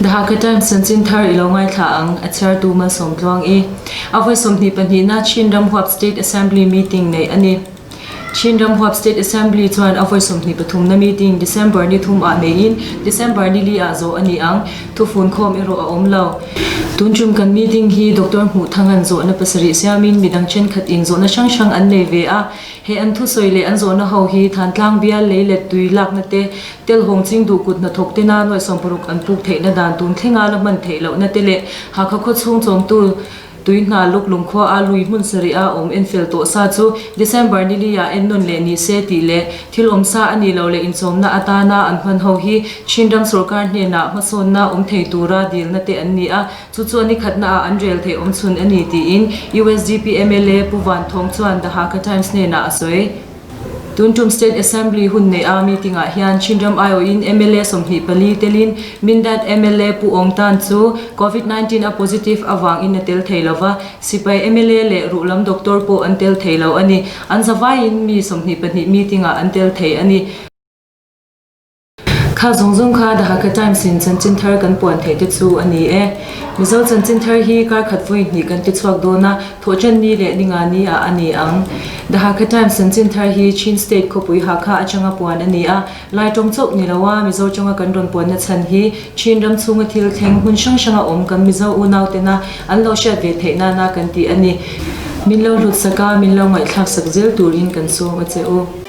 The Hakha Times chanchin thar i lo ngaithla ang, a chhiartu Malsawm Tluang i. A voi 22 na Chin ram huap State Assembly meeting neih a ni. Chin ram huap State Assembly chuan a voi 23 na meeting December ni thum ah neiin December ni li ah zawh a ni ang. Thufun khawm erawh a awm lo. Tun tum kan meeting hi Doctor Hmuh Thangan zawhna pasarih siamin midang thenkhat in zawhna hrang hrang an nei ve a. He an thusawi leh an zawhna ho hi Thantlang bial lei let tui lakna te, Telhawng ching duh kut hnathawk tena nuai 60 an puk theihna dan tun thlenga la hman theih lohna te leh Hakha khaw chhung chawmtu tui hna luk lungkhua a lui hmun sarih a awm enfel tawh sa chu December ni li ah ennawn leh ni se tih leh thil awm sa a nih loh leh inchawmna atana an hman ho hi Chin ram sorkar hnenah hmasawnna awm thei tura dilna te an ni a. Chu chu a ni khatna ah an rel theih awm chhun a ni tiin usdp mla Pu Van Thawng chuan The Hakha Times hnenah a sawi. Tun tum State Assembly hun neih a meeting ah hian Chinram aiawhin mla 24 telin Mindat mla Pu Aung Tan chu Covid 19 a positive avangin a tel thei lova, sipai mla leh ruhlam doctor pawh an tel thei lo a ni. An zavaiin mi 22 meeting ah an tel thei a ni. Kha zawng zawng kha The Hakha Times in chanchin thar kan puan theih te chu a ni e. Mizo chanchin thar hi kar khat vawi hnih kan ti chhuak dawn a, thawhṭan ni leh ninga ni ah a ni ang. The Hakha Times chanchin thar hi Chin State khawpui Hakha atanga puan a ni a, Lai tawng chauh ni lo a, Mizo tawnga kan rawn puanna chhan hi Chin ram chhunga thil thleng hmun hrang hranga awm kan Mizo unau tena an lo hriat ve theih nana kan tih a ni. Min lo hlut sak a, min lo ngaihthlak sak zel turin kan sawm a che u.